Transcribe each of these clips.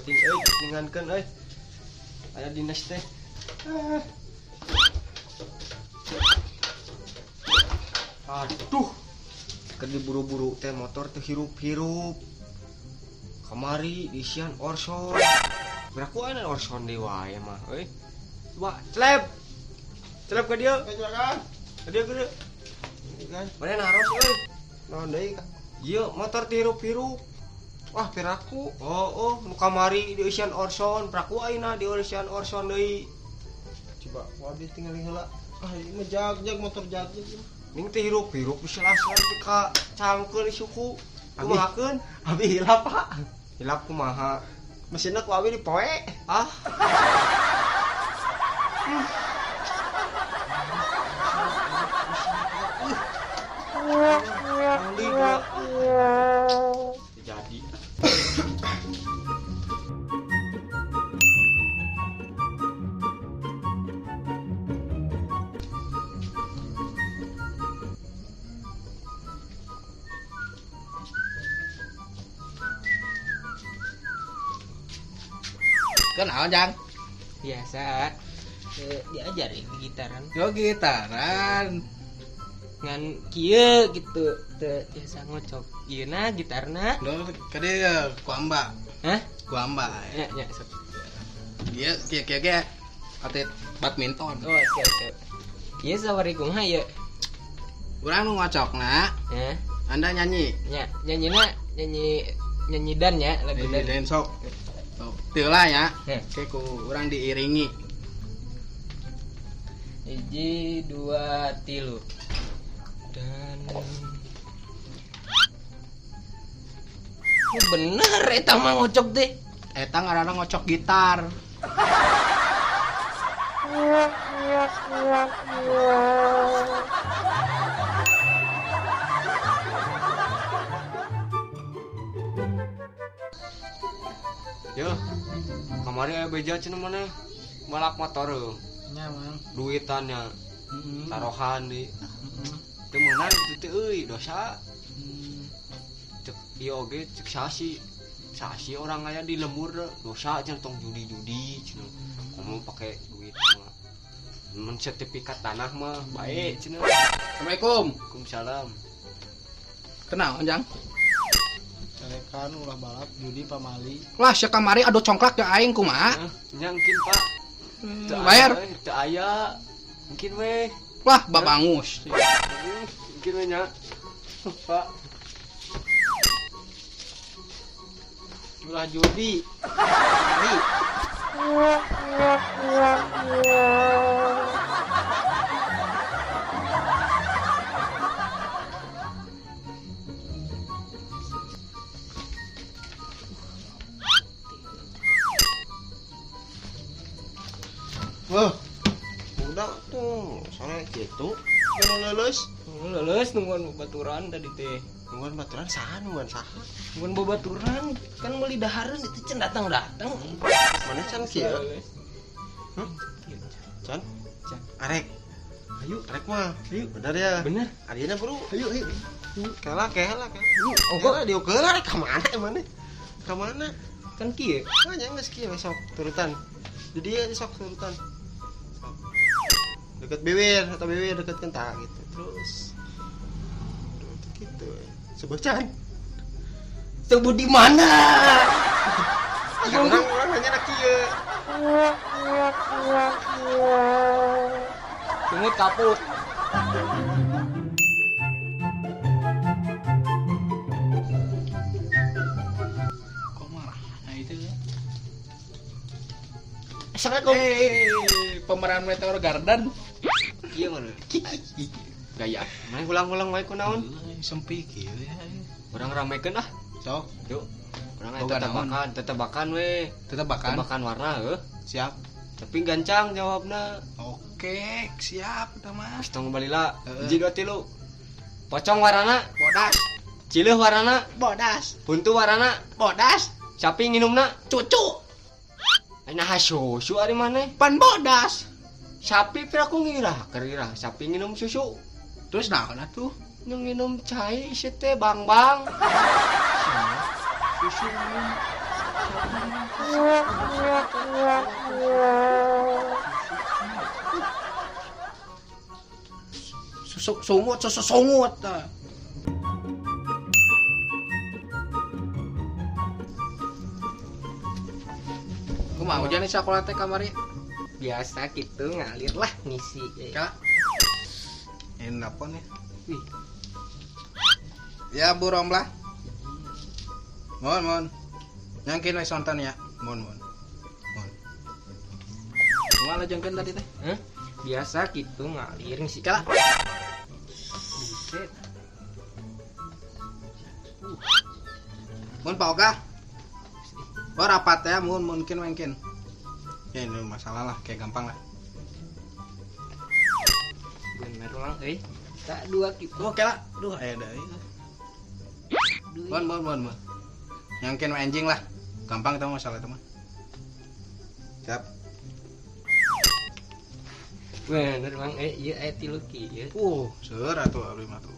Penting euy ningankeun euy. Aya dinas teh. Ah. Aduh. Keur diburu-buru teh motor teh hirup-hirup. Kamari diisian orson. Beraku aya orson deui wae mah euy. Coba celep. Celep ka dieu. Silakan. Ka dieu ka dieu. Kan. Mana naros euy? Naon deui? Ieu motor teh hirup-hirup. Wah, piraku. Oh, nu kamari diisian orson, piraku ayeuna diisian orson deui. Coba ku abdi tinggal heula. Ah, ieu mah jag-jag motor jag-jag. Ning teh hirup-hirup diselah-selah teh ka cangkeul suku. Kumahakeun? Abi hilap, Pak. Hilap kumaha? Mesinna ku abi dipoe. Ah. Jadi. Kenal, Jang? Biasa. Diajarin gitaran. Yo gitaran. Ngan kieu gitu, teu biasa ngocok. Ieu na gitarna. Lho, kade ku amba. Hah? Ku amba. Nya nya sok. Ieu kieu kieu ge atlet badminton. Oh, siap siap. Ieu sawari kumaha ieu? Urang nu ngocokna. Hah? Anda nyanyi. Nya, nyanyina nyanyi nyanyi dan ya lagu dan. Dan sok. Sok. Teu lah ya. Oke, ku urang diiringi. 1 2 3. Dan bener eta mah ngocok teh. Eta ngaranna ngocok gitar. Yo, kamari aya beja cenah maneh malak motor heuh. Nya mang. Duitannya. Taruhan deui. Teu meunang kitu teh euy, dosa. Cek ieu oge cek sasi. Sasi orang aya di lembur dosa cenah tong judi-judi cenah. Komo pake duit mah. Mun sertifikat tanah mah bae cenah. Assalamualaikum. Waalaikumsalam. Kenal, Jang? Carekan ulah balap judi pamali. Lah sia kamari ado congklak ke aing kumaha? Nya engkin, Pak. Bayar. Teu aya. Mungkin we. Wah, babangus. Mungkin we nya. Pak. Ulah judi. Pamali. Wah, udah tuh, sore gitu. Kan lulus. Lulus nungguan babaturan tadi teh. Nungguan baturan saha, nungguan saha? Nungguan babaturan kan meuli dahareun itu can datang-datang. Mana can kieu? Hah? Can? Can. Arek. Ayo, arek mah. Ayo, bener ya? Bener. Adina bro. Ayo, ayo. Kela, kela, kela. Oh, kok diokeun arek ka mana emang? Ka mana? Kan kieu. Mah nya geus kieu besok turutan. Jadi ya sok turutan. Sok. Deket bibir atau bibir deket kentang gitu. Terus gitu. Sebucan. Sebut di mana? Orang nanya nak kieu. Sungut kaput. Kok marah? Nah itu. Assalamualaikum. Pemeran Meteor Garden. Iya mana? Gaya. Main ulang-ulang wae kunaon? Sempi kieu ya. Urang ramekeun ah. Sok. Yuk. Urang aya tetebakan, tetebakan we. Tetebakan. Tebakan warna heuh. Siap. Tapi gancang jawabna. Oke, siap eta mah. Geus tong balila. 1 2 3. Pocong warna bodas. Cileuh warna bodas. Buntu warna bodas. Sapi nginumna cucu. Nah susu ari maneh? Pan bodas. Sapi piraku ngirah, keur sapi nginum susu. Terus naon atuh? Nu nginum cai ieu teh bang-bang. Susu minum Sungut, sungut. Kumaha hujan di sekolah teh kamari? Biasa gitu ngalir lah ngisi. Kak. Ini nelpon ya. Wih. Ya Bu Romlah. Mohon. Nyangkin we sonten ya. Mohon. Mohon. Kumaha lajengkeun tadi teh? Hah? Biasa gitu ngalir ngisi. Kak. Buset. Mohon Pak Oga. Oh rapat ya, mungkin mungkin. Ya ini masalah lah, kayak gampang lah. Bener lang, Tak dua gitu. Oke lah, duh, ada. Bon. Nyangkin anjing lah, gampang itu masalah teman. Siap. Bener bang, iya tilu kieu. Seur atuh abdi mah tuh.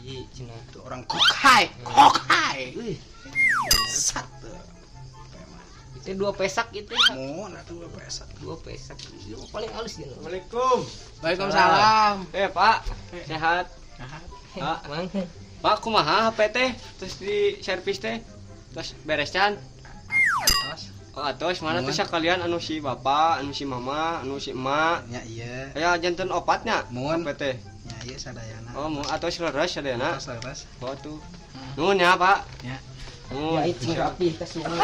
Hiji cenah. Itu orang kokai. Wih. Satu. Itu 2 pesak itu. Mohon atuh 2 pesak. 2 pesak. Itu paling halus ya. Assalamualaikum. Waalaikumsalam. Pak, sehat. Sehat. Pak, Mang. Pak kumaha HP teh? Terus di servis teh? Terus beres can? Atos. Oh, atos mana tuh sekalian anu si bapak, anu si mama, anu si emak. Nya iya. Aya janten opatnya. Mohon. HP teh. Nya iya sadayana. Oh, mau atos leres sadayana. Atos leres. Oh tuh. Nuhun ya, Pak. Ya. Ya itu rapi ke sungai.